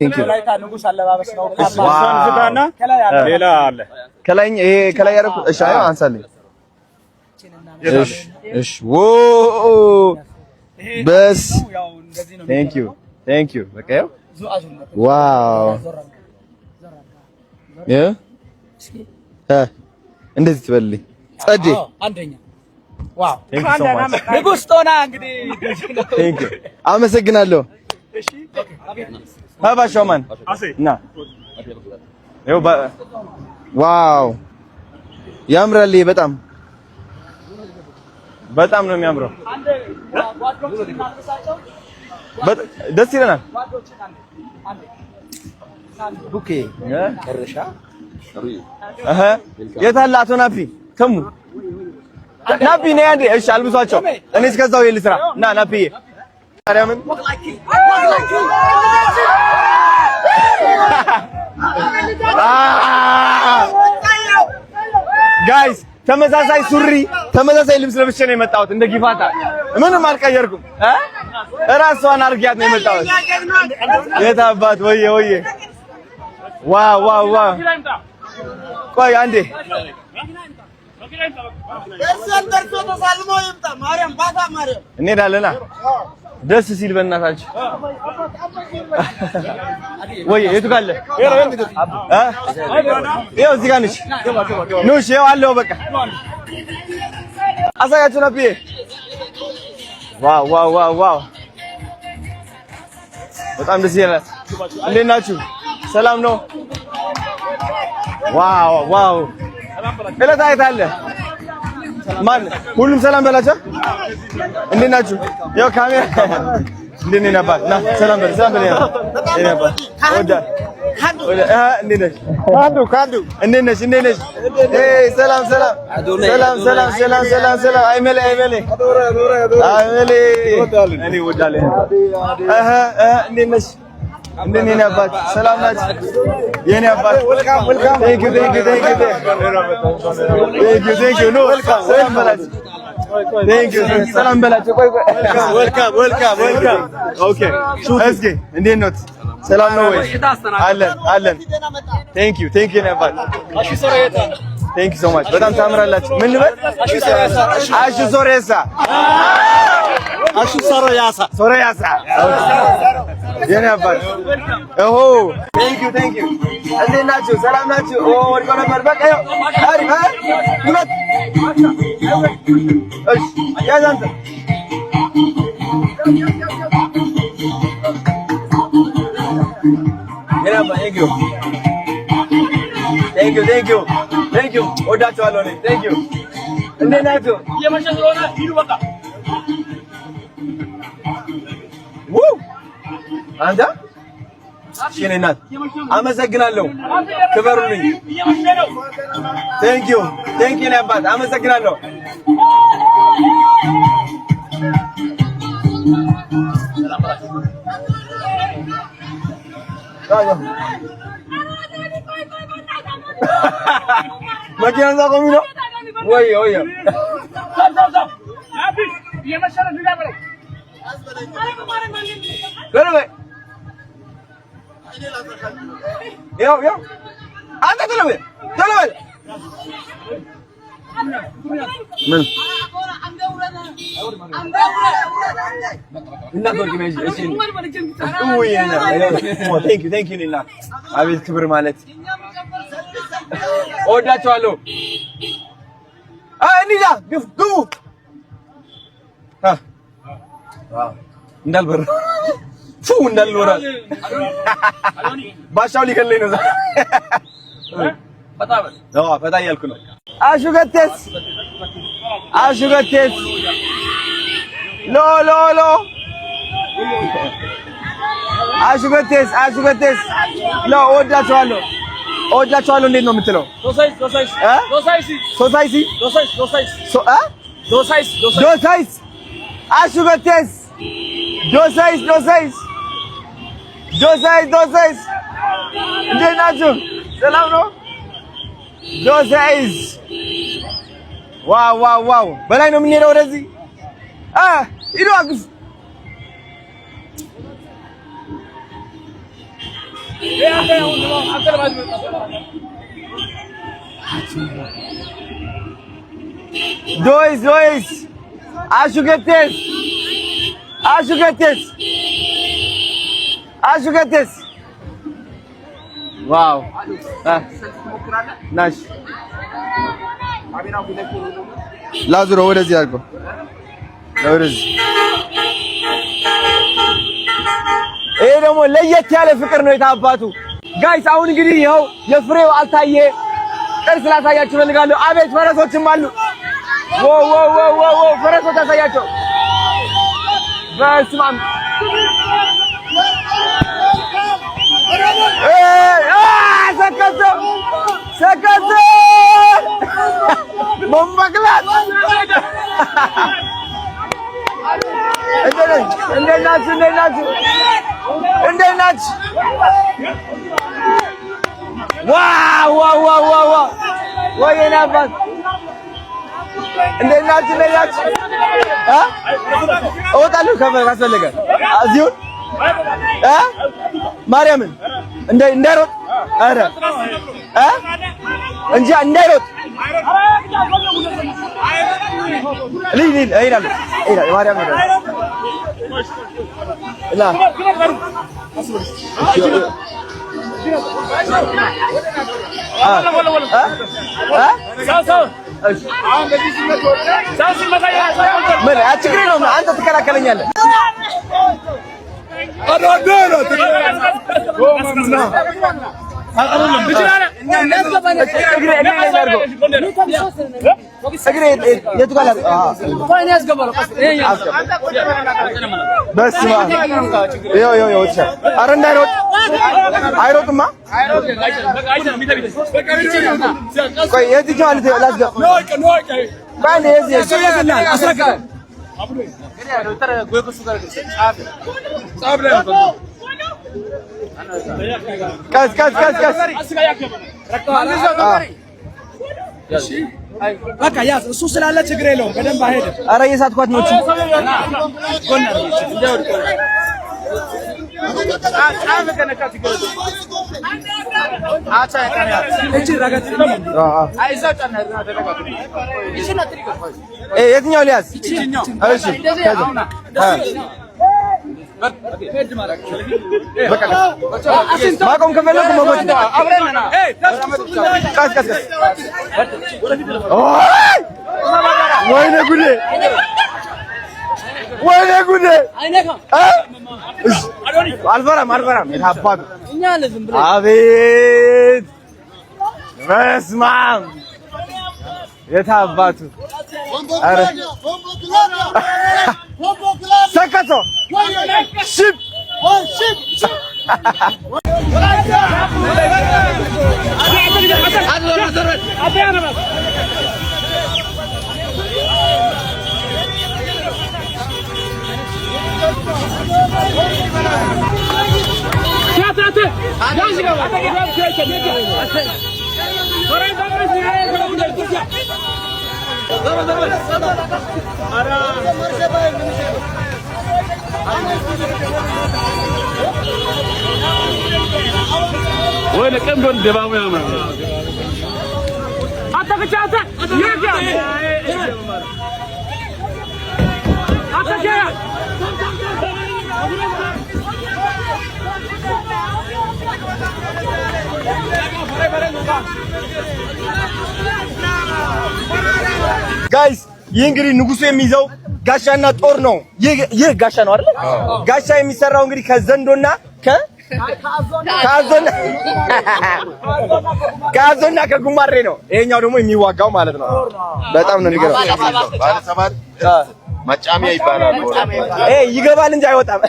Thank you. ወላይታ ንጉስ አለባበስ ነው። Wow. ከላይ አለ። ሌላ አለ። ከላይ፣ ይሄ ከላይ ያደረኩት። እሺ፣ አይ አንሳልኝ። እሺ፣ ዎ በስ። ያው እንደዚህ ነው። Thank you, thank you። በቃ ያው wow እ እንደዚህ ትበልልኝ ጸዴ። አንደኛ፣ wow። Thank you so much. ንጉስ ጦና እንግዲህ። Thank you፣ አመሰግናለሁ። ባሻው ማን ና ይኸው። Wow፣ ያምራል። ይሄ በጣም በጣም ነው የሚያምረው። ደስ ይለናል። ቡኬ ጨረሻ። እህ፣ የት አለ አቶ ናፒ? ተሙ ናፒ ነይ አንዴ። እሺ አልብሷቸው። እኔ እስከዛው ይሄ ልስራ። ና ናፒዬ። ማርያምን guys፣ ተመሳሳይ ሱሪ፣ ተመሳሳይ ልብስ ለብሼ ነው የመጣሁት። እንደ ጊፋታ ምንም አልቀየርኩም። እ እራሷን አድርጊያት ነው የመጣሁት። የት አባት፣ ወየ ወየ፣ wow wow wow። ቆይ አንዴ። ደርሶ ተሳልሞ ይምጣ። ማርያም ባታ ማርያም። እንሄዳለና ደስ ሲል በእናታችሁ። ወይ የቱ ጋር አለ? እ ይኸው እዚህ ጋር ነች። ኑ እሺ፣ ይኸው አለው። በቃ አሳያችሁ ነብዬ። Wow wow wow wow፣ በጣም ደስ ይላል። እንዴት ናችሁ? ሰላም ነው? Wow wow፣ እለታ የት አለ? ማን ሁሉም ሰላም በላቸው። እንዴት ናችሁ? ያው ካሜራ እንዴት ነህ አባት? ና ሰላም በል፣ ሰላም በል። የኔ አባት ወዳ እ እንዴት ነሽ? ካንዱ ካንዱ። እንዴት ነሽ? እንዴት ነሽ? ሰላም ሰላም ሰላም ሰላም ሰላም ሰላም ሰላም። አይመሌ አይመሌ አይመሌ፣ እኔ እወዳለሁ። እህ እህ፣ እንዴት ነሽ? እንዴት ነህ የኔ አባት? ሰላም ናችሁ? የኔ አባት፣ thank you, thank you, thank you, thank you, thank you። ኖ ሰላም በላቸው። Thank you፣ ሰላም በላቸው። ቆይ ቆይ። Welcome, welcome, welcome። Okay፣ እስኪ እንዴት ኖት? ሰላም ነው ወይ? አለን አለን። Thank you, thank you የኔ አባት፣ thank you so much። በጣም ታምራላችሁ። ምን ልበል? አሹ ሶሬሳ፣ አሹ ሰሮያሳ። ሶሬያሳ የኔ አባት። ኦሆ፣ thank you, thank you። እንዴት ናችሁ? ሰላም ናችሁ? ኦ ወድቆ ነበር። በቃ ይኸው አሪፍ። ሁለት፣ እሺ ያዝ አንተ። የኔ አባት፣ thank you, thank you, thank you, thank you። ወዳችኋለሁ እኔ። Thank you። እንዴት ናችሁ? እየመሸ ስለሆነ ሂዱ በቃ። ውይ አንተ፣ እሺ የኔ እናት አመሰግናለሁ። ክበሩልኝ። እየመሸ ነው። Thank you, thank you የኔ አባት፣ አመሰግናለሁ። መኪና እዛ ቆሚ ነው ወይ ወይ? እየመሸ ነው። ሂድ በለው። በል በል፣ ያው ያው አንተ ቶሎ በል፣ ቶሎ በል። ምን እንዳትወርቂ። እሺ፣ ውይ thank you, thank you። እናት አቤት ክብር ማለት፣ እወዳቸዋለሁ። እንሂዳ፣ ግቡ፣ እንዳልበረ ፉ እንዳልኖራ ባሻው ሊገለኝ ነው። ፈታ እያልኩ ነው። አሹገቴስ አሹገቴስ ሎ ሎ ሎ፣ አሹገቴስ አሹገቴስ ሎ፣ እወዳቸዋለሁ፣ እወዳቸዋለሁ። እንዴት ነው የምትለው? ሶሳይሲ ዶሳይስ፣ አሹገቴስ ዶሳይስ ዶሳይስ ዶሳይስ ዶሳይስ፣ እንዴት ናችሁ? ሰላም ነው? ዶሳይስ፣ wow wow wow! በላይ ነው የምንሄደው ወደዚህ። ሂዱ አግዝ። Dois, dois. Acho que tens. Acho que tens. Acho que tens. Wow. ናሽ ላዙሮ ወደዚህ አድርገው፣ ወደዚህ። ይሄ ደግሞ ለየት ያለ ፍቅር ነው የታባቱ guys። አሁን እንግዲህ ይኸው የፍሬው አልታየ ቅርስ ላሳያችሁ እፈልጋለሁ። አቤት ፈረሶችም አሉ። ወ ፈረሶች አሳያቸው። በስመ አብ ሰከሰ ሰከሰ ቦምባክላት። እንዴት ናችሁ? እንዴት ናችሁ? እንዴት ናችሁ? Wow wow wow wow wow! ወይኔ አባት እንዴት ናችሁ? እንዴት ናችሁ? እወጣለሁ ካስፈለገ እዚሁን ማርያምን እንዳይሮጥ ኧረ እንጂ እንዳይሮጥ ልሂድ ልሂድ እሄዳለሁ እሄዳለሁ ማርያም እሄዳለሁ እና ምን ችግር የለውም። አንተ ትከላከለኛለህ። በስመ አብ ኧረ እንዳይሮጥ አይሮጥማ። ቆይ የትኛው ላስገባ? ቀስ ቀስ ቀስ ቀስ በቃ ያዝ። እሱ ስላለ ችግር የለውም። በደንብ አይሄድም። ኧረ እየሳትኳት ነው። የትኛው ሊያዝ? እሺ ማቆም ከፈለኩ መጎት ቀስ ቀስ ቀስ። ወይኔ ጉዴ! ወይኔ ጉዴ! አልፈራም አልፈራም። የታባቱ አቤት በስመ አብ የታባቱ ኧረ ሰከሶ ሽፕ Guys ይህ እንግዲህ ንጉሱ የሚይዘው ጋሻና ጦር ነው። ይህ ጋሻ ነው አይደል? ጋሻ የሚሰራው እንግዲህ ከዘንዶና ከአዞና ከጉማሬ ነው። ይሄኛው ደግሞ የሚዋጋው ማለት ነው። በጣም ነው የሚገርመው። መጫሚያ ይባላል። ይገባል እንጂ አይወጣም።